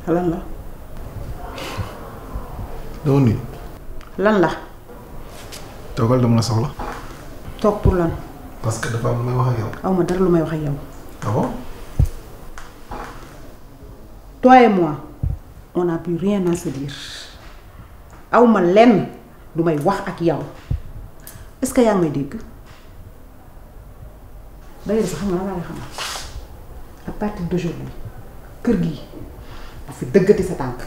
lan la. doo nuyu. lan la. toogal dama la soxla. toog pour lan. parce que dafa am lu may wax ak yow. aw ma dara lu may wax ak yow. ah bon. toi et moi on n'a plus rien à se dire aw ma lenn lu may wax ak yow est-ce que yaa ngi may dégg d'ailleurs sax xam nga lan laa lay xamal à partir d'aujourd'hui kër gi bu fi dëggati sa tànk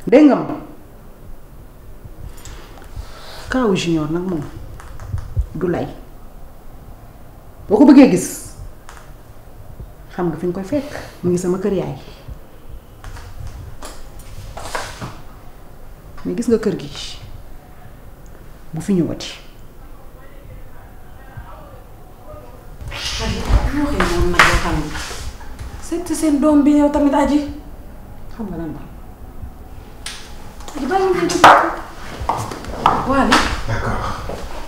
dégg nga ma Kaaw Junior nag moom du lay boo ko bëggee gis xam nga fi nga koy fekk mu ngi sama kër yaay mais gis nga kër gi bu fi ñëwati. Aji bu waxee noonu nag yow tamit seet seen doom bi yow tamit Aji xam nga lan la. Aji bàyyi ma koy def Waly. d'accord.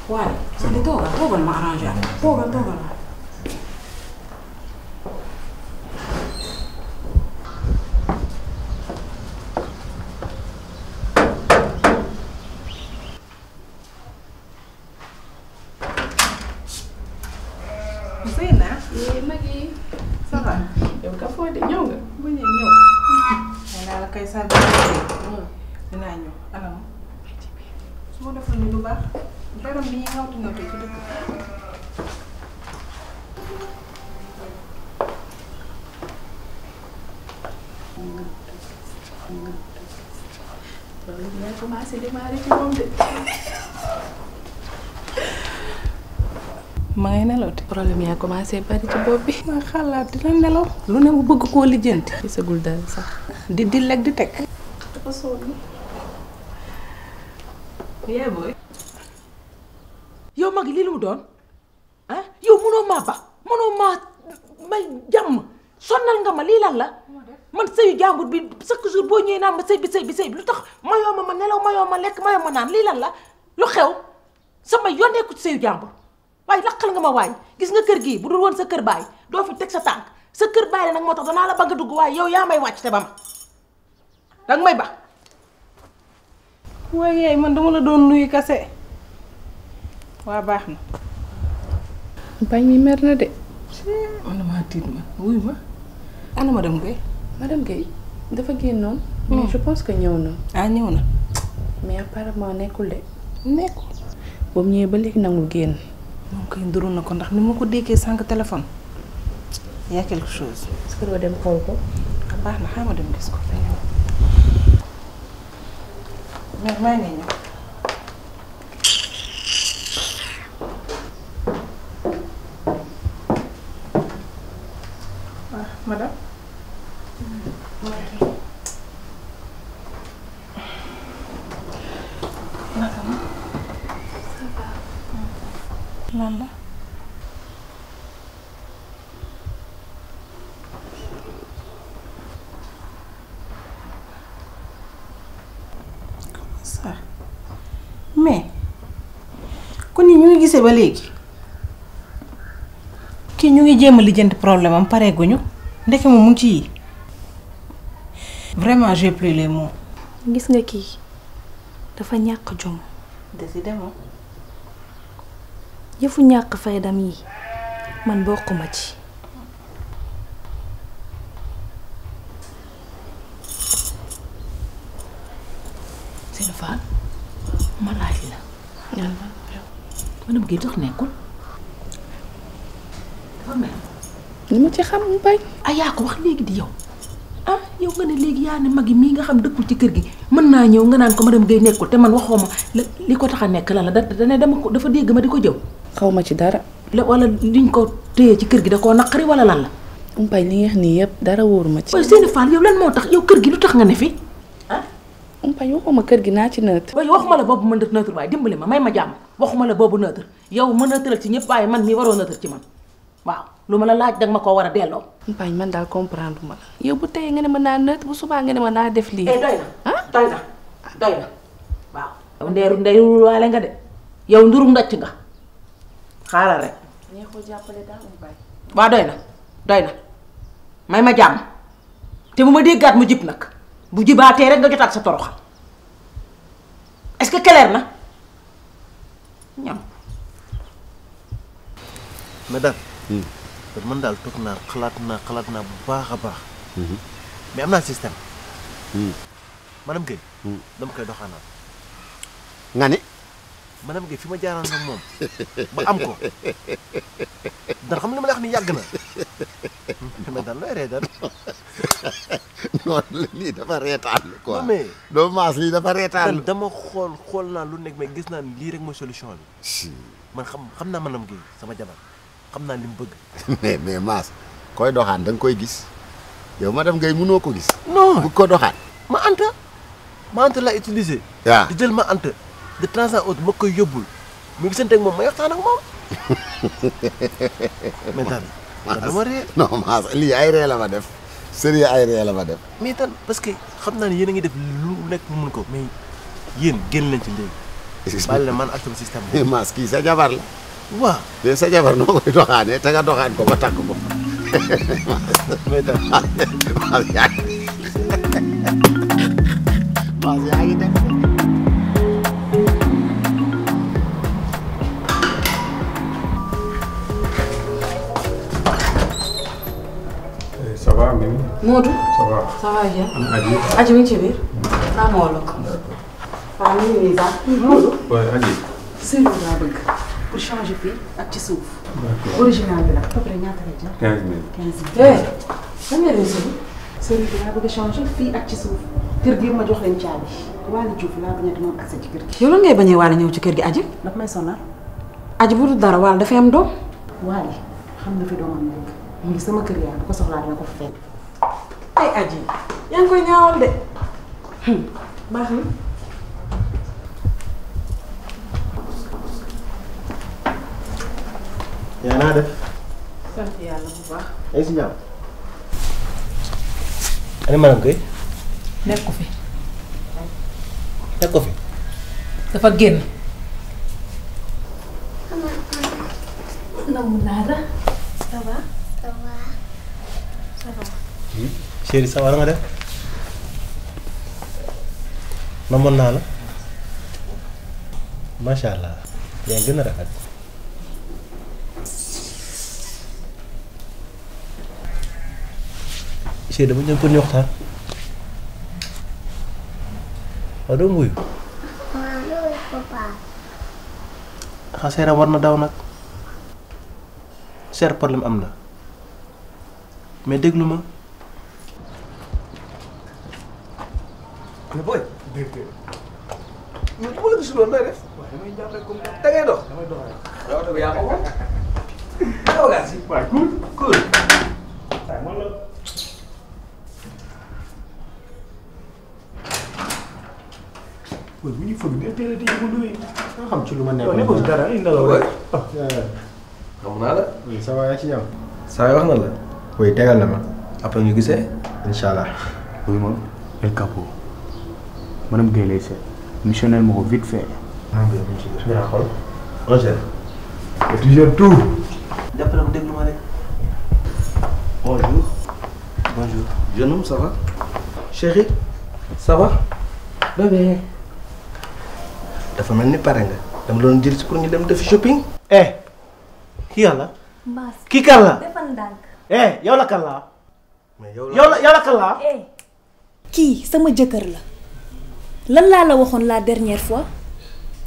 Waly Waly toogal ma arrangé ak toogal la. Maggie, ça va? yow ka foo de ñëw nga? bu ñëw ñëw. nee naa la kay saa dinaa ñëw anam su ma defal ni lu baax dara bi ñuy ngawtu ngawtu ci dëkk loolu yaa commencé démarrer ci moom de. ma ngay nelaw te problème yaa commencé bari ci bopp bi. ma xalaat dina nelaw. lu ne mu bëgg koo lijjanti. gisagul dara sax. di lekk di teg. dafa sonn. yaa booy. yow mag lii lu mu doon ah yow mënoo maa ba mënoo maa may jàmm sonnal nga ma lii lan la man sëyu jàmbur bi chaque jour boo ñëwee naan ma sëy bi lu tax mayoo ma nelaw mayoo ma lekk mayoo ma naan lii lan la lu xew sama yoon nekku ci sëyu jàmbur waaye laqal nga ma waay gis nga kër gii bu dul woon sa kër baay doo fi teg sa tànk sa kër baay la nag moo tax danaa la bëgg a dugg waaye yow yaa may wàcc te ba ma danga may ba waaye yaay man dama la doon nuyu kase. waa baax na. bañ mi mer na de. man damaa tiit ma wuyu ma ana madame Guèye. madame Guèye dafa génnoon. mais je pense que ñëw na. ah ñëw na. mais apparemment nekkul de. nekkul. boobu ñëwee ba léegi nangul génn. moom koy nduru na ko ndax ni ma ko déggee sànq téléphone. y a quelque chose. est-ce que doo dem xool ko. baax na xaaral ma dem gis ko. mais maa ngi ñëw. madame. naka ma. ça va. lan la. comment ça mais kon ni ñu ngi gisee ba léegi kii ñu ngi jéem a lijjanti problème am pareeguñu ndeke moom mu ngi ci yi vraiment j'ai plus les mots. gis nga kii dafa ñàkk jom. décidément. yëfu ñàkk faydam yi man bokkuma ci. Sëñ Fall ma laaj la. madame Guèye dox nekkul. dafa mel. li ma ci xam mu bañ. ah yaa ko wax léegi di yow ah yow nga ne léegi yaa ne mag yi mii nga xam dëkkul ci kër gi mën naa ñëw nga naan ko madame Guèye nekkul te man waxoo ma li ko tax a nekk la dana dama ko dafa dégg ma di ko jëw. xaw ma ci dara wala liñ ko téye ci kër gi da koo naqari wala lan la. umpay li nga wax nii yëpp dara wóoruma ci. waaye Seyni Fall yow lan moo tax yow kër gi lu tax nga ne fi ah. umpay waxuma kër gi naa ci neutre. waaye waxuma la boobu mën neutre waaye dimbali ma may ma jàmm waxuma la boobu neutre yow ma neutre ci ñëpp waaye man mii waroo neutre ci man waaw lu ma la laaj danga ma koo war a delloo. umpay man daal comprendre ma la yow bu tey nga ne ma naa neutre bu subaa nga ne ma naa def lii. doy na ah doy na waaw. yow ndeyu waale nga de yow nduru ndacc nga xaaral rek. neexoo jàppale daal umpay. waaw doy na may ma jàmm te bu ma déggaat mu jib nag bu jibaatee rek nga jotaat sa toroxal est-ce que clair na ñam. madame. man daal toog naa xalaat naa bu baax a baax. mais am naa système. madame Guèye. dama koy doxaanal. nga ni. madame Guèye fi ma jaaraan ak moom ba am ko dara xam li ma la wax ni yàgg na mais daal looy ree daal. non lii dafa reetaan quoi. mais doo maas lii dafa reetaan. dama xool naa lu nekk mais gis naa ni lii rek mooy solution bi. man xam naa madame Guèye sama jabar xam naa li mu bëgg. mais maas koy doxaan da nga koy gis yow madame Guèye mënoo ko gis. non bu ko doxaan. ma anta laa utiliser. waaw di jël ma anta de temps en autre ma koy yóbbul mu gisante ak moom ma waxtaan ak moom. mais daal dama ree. non maas lii ay ree la ma def sérieux ay ree la ma def. mais tan parce que xam naa ne yéen a ngi def lu nekk mu mun ko mais yéen génn leen ci léegi. bàyyi la man ak sama système mais maas kii sa jabar la. waaw mais sa jabar noo koy doxaanee te nga doxaan ko ba takk ko. mais tan maas yaa ngi maas yaa ngi def. ça va Mimi. Modou. ça va. ça va bien. ana Aji. Aji mi ngi ci biir. naa moo la ko. waaw ñu ngi nii sax. Modou. waaye Aji. sëriñ laa bëgg pour changer fii ak ci suuf. d'accord original bi nag à peu près ñaata lay jar. 15 000. 15 000. lan nga doon sëriñ bi laa bëgg a changer fii ak ci suuf kër gi ma jox leen caabi Waly Diouf laa bañ a moom accès ci kër gi. yow lan ngay bañee Waly ñëw ci kër gi Aji. daf may sonal. Aji bu dul dara Waly dafay am doom. Waly xam na fi doomam nekk mu ngi sama kër yaa bu ko soxlaa dina ko fa fekk. ay Aji yaa ngi koy ñaawal de. baax na. yaa naa def. sant yàlla bu baax. ay si jàmm. ana madame Guèye. nekk ko fi teg ko fi. dafa génn. namu naa la. ça va. ça va. ça va. chérie ça va nga def. namoon naa la. macha allah. yaa ngi gën a rafet. chérie dama ñëw pour ñu waxtaan. waaw doo wuyu. waaw loolu papa. xanaa seeram war na daw nag. seer problème am na. mais déglu ma. mais booy. dégg nga ñun bu ma la gisul woon lay def. waaw damay jàpp rek comme da ngay dox. damay dox rek. yow tamit yaa ko moom. yow gaa si. waaw cool. waaye man la. bu ñu fëgg de teel a teel a nuyu. nga xam ci lu ma nekk. nekkul dara ay ndalaw rek. xam naa la. oui ça va yaa ci ñam. saa wax na la. oui tegal na ma. après ñu gisee. incha allah. oui moom El Capo madame Guèye lay seet missionnaire ma ko vite fait. yaa xool. Roger. et tu gères tout. jàppale ma déglu ma rek. bonjour. bonjour. jeune homme ça va. chérie ça va. bébé. dafa mel ni pare nga. dama doon jël si pour ñu dem def shopping. kii yàlla. Mbaas. kii kan la. defal ndànk. yow la kan la. mais yow yow la kan la. kii sama jëkkër la. lan laa la waxoon la dernière fois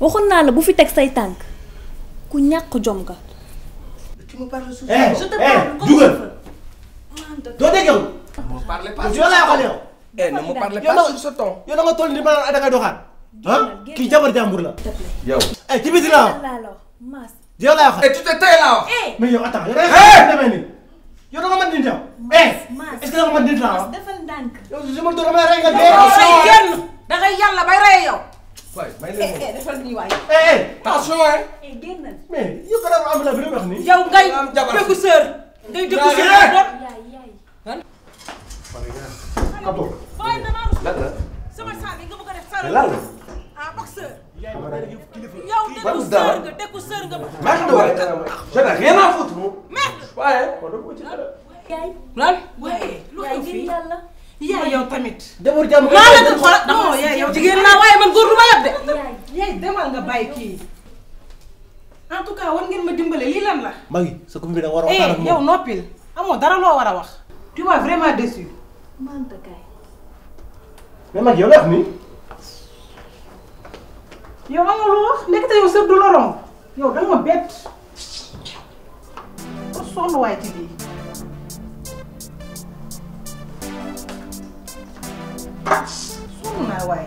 waxoon naa la bu fi teg say tànk ku ñàkk jom nga. tu me parles sous je te parle comme jugal. doo dégg yow. ne me parlez pas yow laa waxal yow. ne me parlez pas sur ce ton. yow da nga toll ni ma da ngay doxaan. kii jabar jàmbur la. yow. ci biti la. laa la wax Maas yow laa wax. et tu te tais là. mais yow attends yow da nga demee nii yow da nga mën nit yow. est-ce que da nga mën nit laa wax. defal ndànk. yow si ma doon damay rey nga dee. rey kenn da ngay yàlla bay rey yow. waay may leen moom. defal nii waay. attention hein. génnal. mais yow kanam am la bi wax nii. yow ngay dëggu sër. ngay dëggu sër Kapo. lan la. sama saa bi nga bëgg a def sër. lan la. ah boxeur. yow dëggu sër nga. merde waay. je n'ai rien à foutre. merde. waaye. lan. waaye lu xew fii. yaay yow tamit. jabar jàmm maa la gën xoolal non yaay yow jigéen laa waaye man góor du ma yab de. yaay demal nga bàyyi kii. en tout cas war ngeen ma dimbale lii lan la. Magui sa commune bi da war a waxtaan ak moom. yow noppil amoo dara loo war a wax. tu m'as vraiment déçu. Mante kay. mais Magui yow la wax nii. yow amoo lu wax ndekete yow sëb du la romb yow danga ma bett. ba sonn waay ci lii. sonn naa waay.